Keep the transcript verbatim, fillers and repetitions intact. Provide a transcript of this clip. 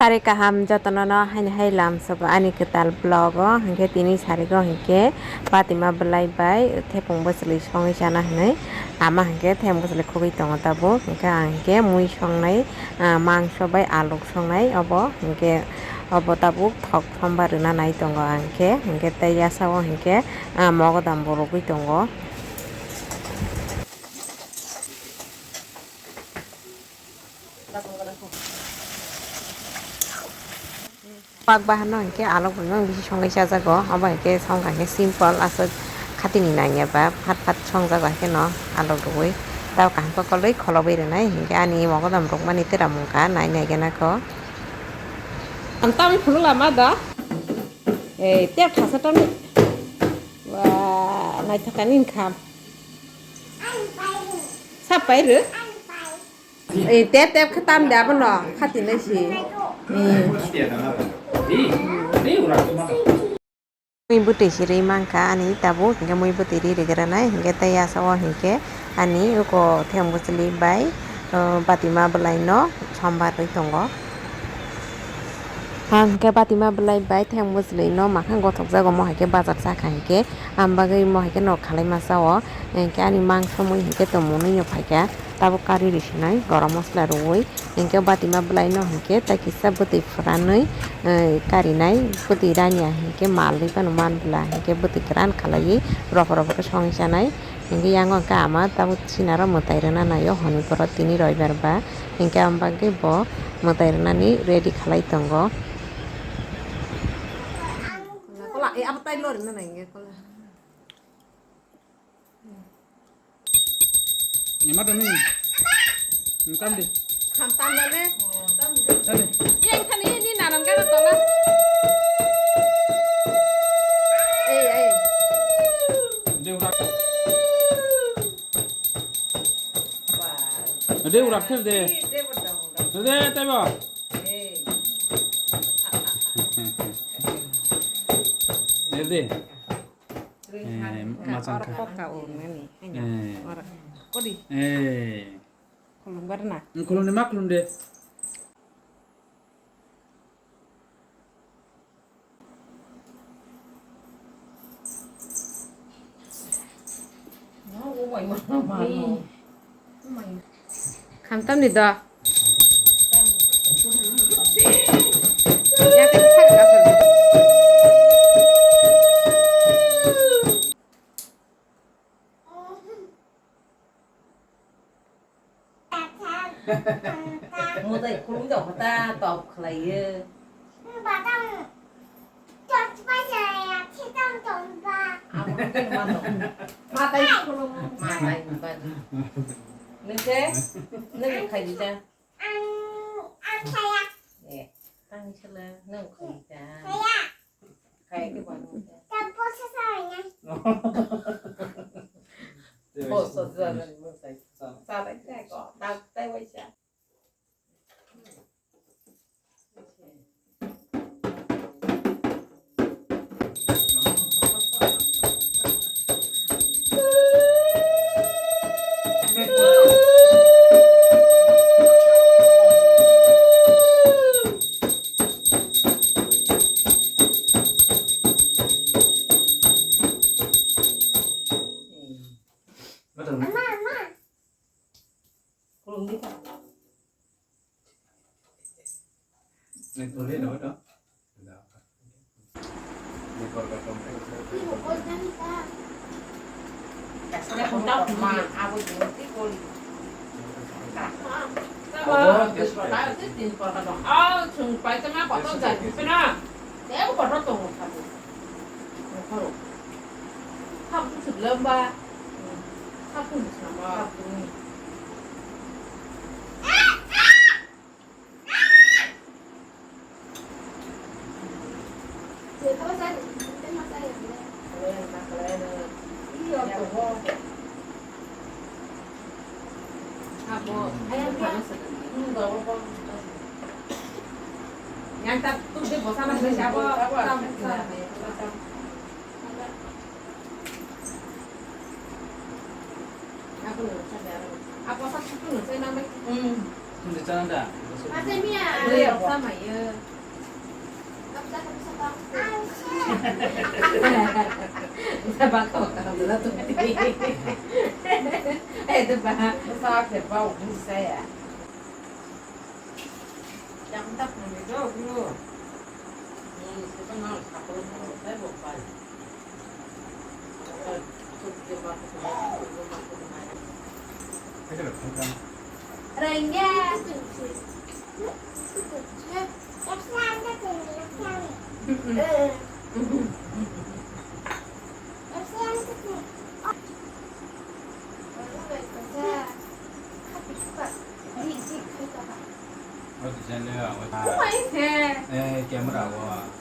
Ari kaham jotono no haini hai lam sobo ani kwtal vlog o, hinkhe tini sarigo hinkhe Patima bwlai bai thepung bwchwlwi songwi chana hinwi ama hinkhe thepung bwchwlwi khogwi tongo tabuk, hinkhe ang hinkhe mui songnai, ah, mangso bai aluk songnai obo, hinkhe obo tabuk thok sombar rwna nai tongo ang khe, hinkhe tei yasao hinkhe, ah, mogodam bo rwgwi tongo. Pak bahan no hinkhe alok rwno bisi songwi chajago, obo hinkhe songkha hinkhe simple aswk khatini nangya ba phat phat songjago hinkhe no alok rwui tei kaham khe kolwi kholobwi rwnai hinkhe ani mogodam rwkmani twira mungkha nai nai gana kho. Ang tamni phunuk lama da. Ei, tep thasa tamni. Wa, naithok ani wngkha. Sap pai rw? Ei, tep tep khe tam de abono, khati nai si. Ei. Mui bwtwi sirwi mankha ani tabuk, hinkhe mui bwtwi ri rwgranai, hinkhe tei yasao hinkhe ani uko theng bwchwlwi bai, o, Patima bwlaino sombar rwi tongo. Ang hinkhe Patima bwlai bai theng bwchwlwino makhang gothokjago, omo hai khe bazar sakha hinkhe, ang bagwi omo hai khe nok khalaima chao, hinkhe ani mangso mui hinkhe tongmungno phaikha. Tabuk kari risinai, gorom masala rwui, hinkhe Patima bwlaino hinkhe tai kisa bwtwi phwranwi, eh, karinai, bwtwi ranya hinkhe malwi phano man bwla, hinkhe bwtwi kwran khalaiwi ropo ropo khe songwi chanai, hinkhe yango hinkhe ama tabuk sinaro mwtai rwna naio hwnwi borok tini roibar ba, hinkhe ang bagwi bo mwtai rwnani ready khalai tongo. Kola, eh, abo tai lori na nai hinkhe kola. Ema tani. Tam di. Ham tam da ne. Tam di. Ye, tani ni nanan gana tola. Ei, ei. De urak. De urak khel de. De, de, taibo. Ei. De, de. Eh, machang kha. Oro kok ka o nani, hanya. Eh. Oro. Kodi? Eh. Khulumbar na? Khulumni ma khulum de. No, o mai ma ma no. Khamtam ni do. Mwtai khulum da hota top khlaiyo. Badam, torch bai jaya, khitam tong ba. Abo khe ma tong. Ma tai khulum, ma tai ba. Nung khe, nung khai di ta. Ang, ang saya. Eh, tang sila, nung khai di ta. Saya. Khai di ba nung khe. Tapo sa saya. Bo so sa na mo sai. Sa tai tai ko, ta tai wai sa. Ama, ama. Khulumdi ta. Yang tak tu dia bosan aja siapa? Aku nggak sadar. Apa satu tu nggak saya namanya? Hmm. Itu di sana dah. Terus Ui, rok sama ye. Baka baka bela tu. Eh, tu bah. Sa ke bau ni saya. Yang tak ni do guru. Ni sebenarnya aku mau saya bukan. Camera o.